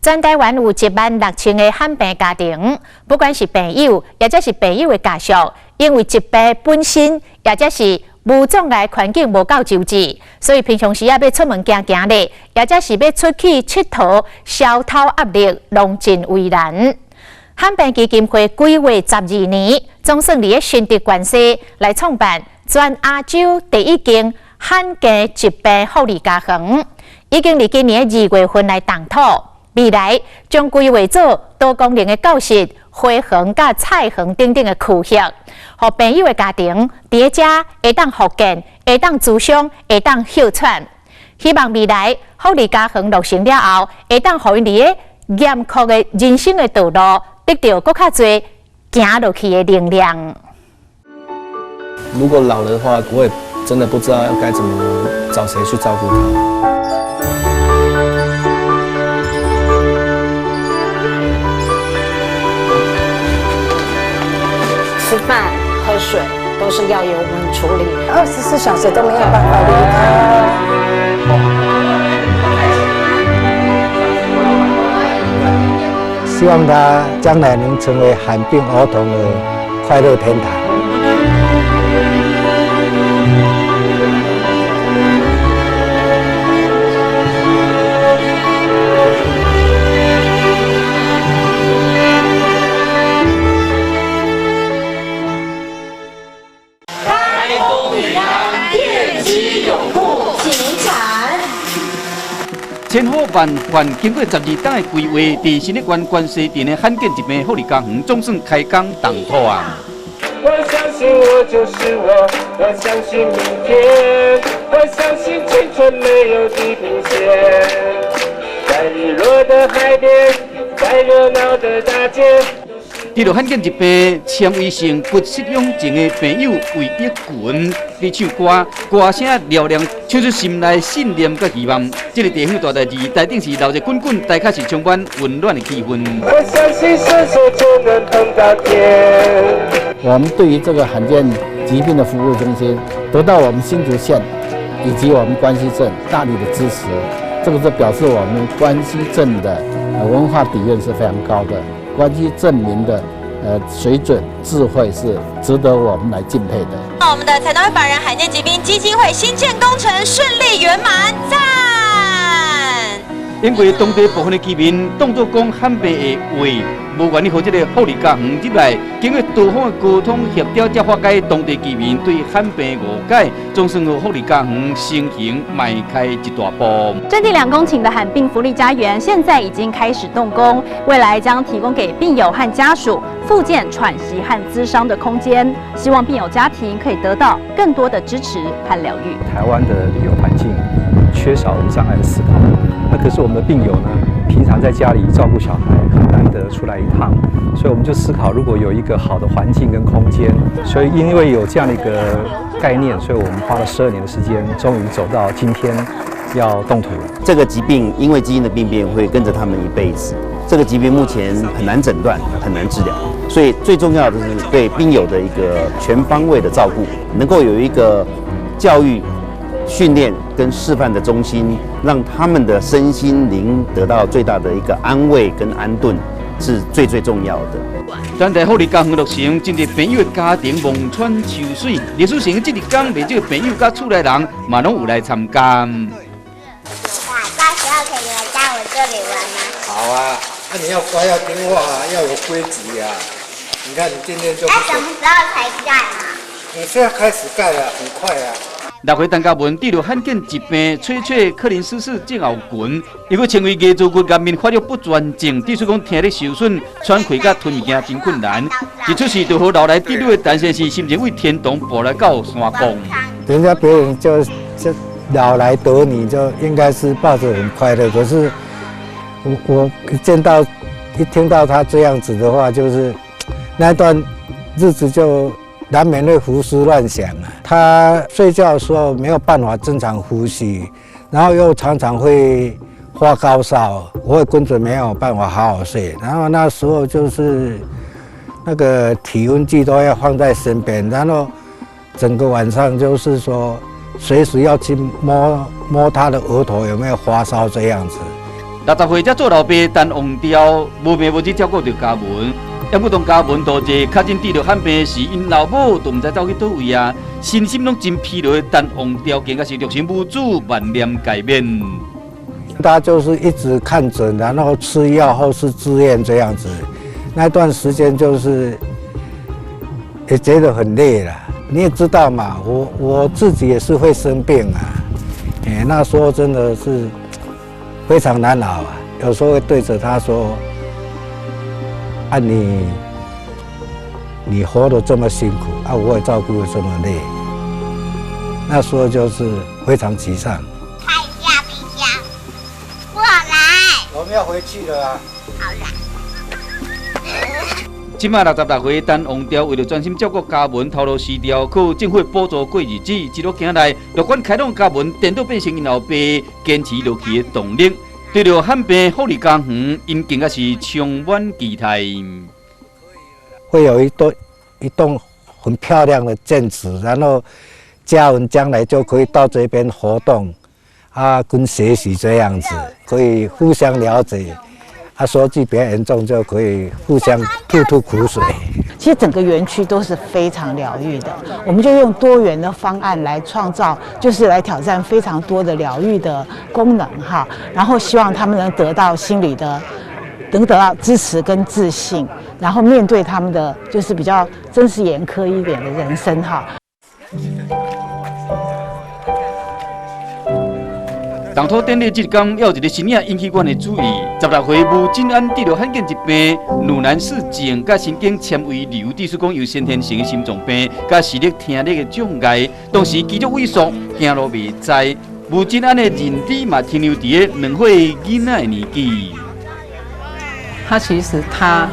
全台灣有1萬6千个罕病家庭，不管是病友，抑者是病友的家屬，因為疾病本身，抑者是無障礙環境無夠周至，所以平常時仔欲出門行行咧，抑者是欲出去𨑨迌、消透壓力，攏真為難。罕病基金會規劃12年，總算佇咧新竹關西來創辦全亞洲第一間罕見疾病福利家園，已經佇今年2月份來動土。未來將規劃做多功能的教室、花園佮菜園等等的區域，予病友的家庭佇遮會當復健、會當諮商、會當歇喘。希望未來福利家園落成了後，會當予𪜶佇咧嚴酷的人生的道路，得著閣較濟行落去的能量。如果老了的話，我也真的不知道要該怎麼找誰去照顧他。吃飯、喝水都是要由我們處理，24小時都沒有辦法離開。希望他將來能成為罕病兒童的快樂天堂。千呼萬喚，經過12冬的規劃，佇新竹縣關西鎮的罕見疾病福利家園總算開工動土啊！我相信我就是我，我相信明天，我相信青春沒有地平線，在日落的海邊，在熱鬧的大街。得著罕見疾病纖維性骨失養症的病友魏益群，佇唱歌，歌聲嘹亮，唱出心內信念佮希望。這个地方大代誌，台頂是鬧熱滾滾，台跤是充滿溫暖的氣氛。我相信伸手就能碰到天。我們對於這個罕見疾病的服務中心，得到我們新竹縣以及我們關西鎮大力的支持，這個是表示我們關西鎮的文化底蘊是非常高的。關西鎮民的水準智慧是值得我們來敬佩的。我們的財團法人罕見疾病基金會新建工程順利圓滿，讚！因為當地部分的居民當作講罕病的話，無願意予這个福利家園入來，經過多方的溝通協調，才化解當地居民對罕病誤解，總算予福利家園成形邁開一大步。占地2公頃的罕病福利家園現在已經開始動工，未來將提供給病友和家屬復健、喘息和諮商的空間，希望病友家庭可以得到更多的支持和療癒。台灣的旅遊環境缺少無障礙的思考，那可是我們的病友呢？平常在家裡照顧小孩很難得出來一趟，所以我們就思考，如果有一個好的環境跟空間，所以因為有這樣的一個概念，所以我們花了12年的時間，終於走到今天要動土。這個疾病因為基因的病變會跟着他們一輩子，這個疾病目前很難診斷，很難治療，所以最重要的是對病友的一個全方位的照顧，能夠有一個教育、訓練跟示範的中心，讓他們的身心靈得到最大的一個安慰跟安頓，是最最重要的。全台福利家園落成，真濟病友的家庭望穿秋水。歷史性這一天，袂少病友佮厝內人嘛攏有來參加。爸，到時候可以來到我這裡玩嗎？好啊，那你要乖，要聽話，要有規矩啊。你看你今天就。那什麼時候才蓋啊？你現在開始蓋了，很快啊。六歲陳嘉文得著罕見疾病翠翠柯林斯氏症候群，伊閣稱為牙槽骨顏面發育不全症，只是講聽力受損、喘氣佮吞物件真困難。一出世就予老來得女的陳先生，心情為天堂步來到山谷。人家別人就老來得女，就應該是抱著很快樂。可是我一見到一聽到他這樣子的話，就是那段日子就難免會胡思亂想啊。他睡覺的時候沒有辦法正常呼吸，然後又常常會發高燒，我會跟著沒有辦法好好睡。然後那時候就是那個體溫計都要放在身邊，然後整個晚上就是說隨時要去摸摸他的額頭有沒有發燒這樣子。60歲才做老爸，陳王朝無病無治照顧著嘉文。猶閣當嘉文度日確診得著罕病時，𪜶老母都毋知走去佗位啊，身心攏真疲勞的陳王朝，更加是六神無主，萬念皆免。他就是一直看診，然後吃藥，後是住院這樣子。那段時間就是也覺得很累了。你也知道嘛，我自己也是會生病啊。哎，那時候真的是非常難熬啊。有時候會對着他說：啊你活得這麼辛苦，啊，我也照顧得這麼累。那時候就是非常沮喪。開一下冰箱，過來。我們要回去了啊。好啦。這馬66歲，陳王朝為著專心照顧嘉文，頭路辭掉，靠政府補助過日子，一路行來，樂觀開朗嘉文，顛倒變成𪜶老爸堅持落去的動力。對著罕病福利家園，𪜶更加是充滿期待。會有一棟很漂亮的建築，然後嘉文將來就可以到這邊活動，啊，跟學習這樣子，可以互相了解。啊，說句比較嚴重，就可以互相吐吐苦水。其實整個園區都是非常療癒的，我們就用多元的方案來創造，就是來挑戰非常多的療癒的功能哈。然後希望他們能得到心理的，能得到支持跟自信，然後面對他們的就是比較真實嚴苛一點的人生哈。動土典禮這天，有一個身影引起阮的注意。16歲吳振安得著罕見疾病魯南氏症，佮神經纖維瘤，意思講有先天性的心臟病，佮視力聽力的障礙，當時肌肉萎縮，行路袂知。吳振安的認知嘛停留佇咧2歲囡仔的年紀。他其實他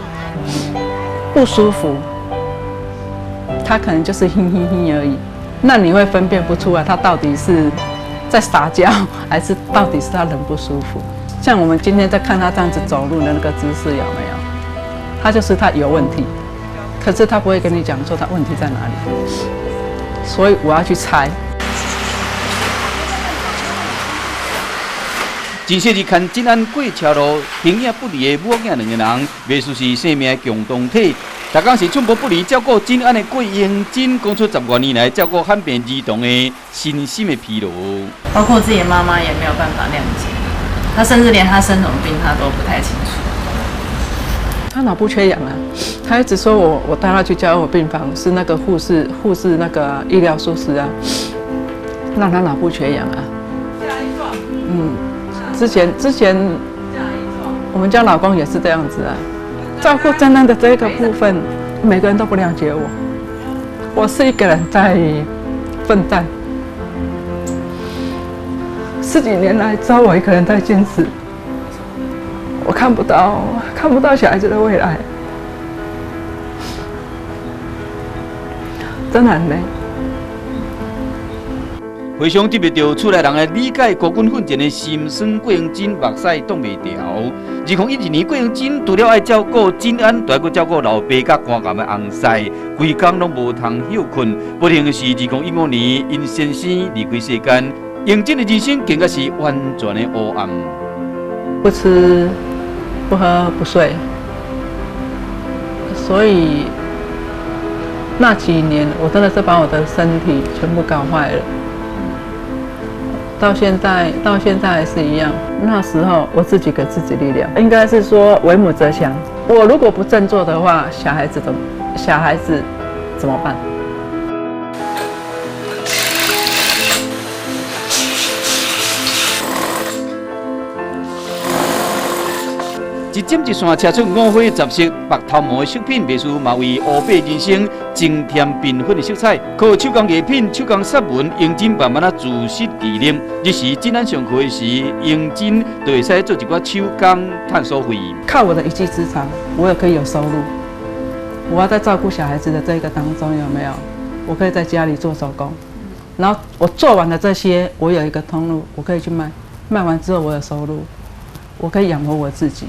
不舒服，他可能就是哼哼哼而已。那你會分辨不出來，他到底是在撒嬌，還是到底是他人不舒服？像我們今天在看他這樣子走路的那個姿勢，有沒有？他就是他有問題，可是他不會跟你講說他問題在哪裡，所以我要去猜。真細日牽振安過車路，形影不離的母囝兩個人，袂輸是生命的共同體。逐工是寸步不離照顧振安的郭英珍，講出10外年來照顧罕病兒童的身心的疲勞。包括自己的媽媽也沒有辦法諒解，他甚至連他生什麼病他都不太清楚。他腦部缺氧啊，他一直說我帶他去加護病房是那個護士那個醫療疏失啊，讓他腦部缺氧啊。嗯。之前我們家老公也是這樣子啊，照顧振安的這個部分，每個人都不諒解我，我是一個人在奮戰，十幾年來只有我一個人在堅持，我看不到小孩子的未來，真的很累。回想得袂著厝內人的理解，孤軍奮戰的心酸，郭英珍目屎擋袂牢。2012年，郭英珍除了愛照顧振安，還閣照顧老爸佮肝癌的翁婿，規工攏無通歇睏。不幸的是，2015年，𪜶先生離開世間，英珍的人生更加是完全的烏暗。不吃、不喝、不睡，所以那幾年我真的是把我的身體全部搞壞了。到現在還是一樣。那時候我自己給自己力量，應該是說為母則強。我如果不振作的話，小孩子怎麼辦？一針一線車出五花十色白頭毛的飾品，袂輸嘛為烏白人生增添繽紛的色彩。靠手工藝品、手工雪紋，英珍慢慢仔自食其力。日時振安上課時，英珍就會使做一寡手工趁所費。靠我的一技之長，我也可以有收入。我要在照顧小孩子的這個當中，有沒有？我可以在家裡做手工，然後我做完了這些，我有一個通路，我可以去賣。賣完之後，我有收入，我可以養活我自己。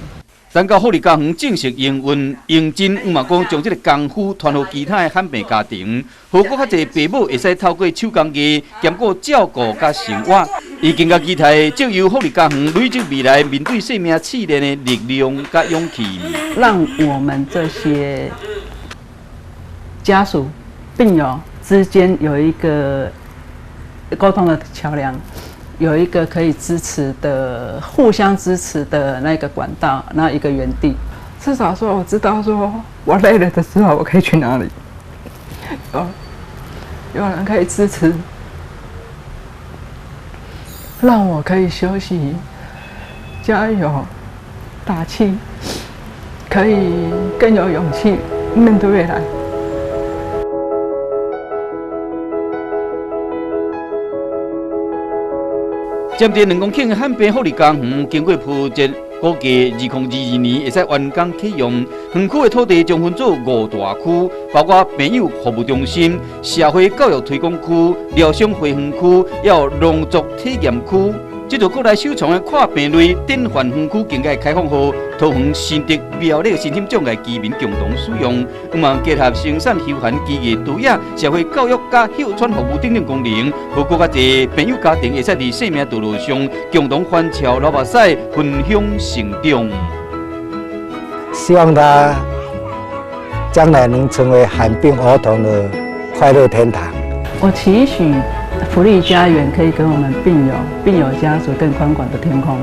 等到福利家園正式營運，英珍嘛講將這個功夫傳予其他的罕病家庭，予閣較濟爸母會使透過手工藝兼顧照顧佮生活。伊更加期待藉由福利家園累積未來面對生命試煉的力量佮勇氣。讓我們這些家屬、病友之間有一個溝通的橋樑，有一個可以支持的、互相支持的那個管道，那一個園地。至少說，我知道說我累了的時候，我可以去哪裡，有人可以支持，讓我可以休息、加油、打氣，可以更有勇氣面對未來。佔地2公頃的罕病福利家園，經過鋪設，估計2022年會使完工啟用。園區的土地將分做五大區，包括病友服務中心、社會教育推廣區、療傷恢復區，抑有農作體驗區。這座國內首創的跨病類典範園區，更會開放予桃園、新竹、苗栗身心障礙居民共同使用。希望結合生產休閒技藝導引、社會教育佮休喘服務等等功能，予閣較濟病友家庭會使佇生命道路上共同歡笑流目屎，分享成長。希望他將來能成為罕病兒童的快樂天堂。我期許福利家園可以給我們病友、病友家屬更寬廣的天空。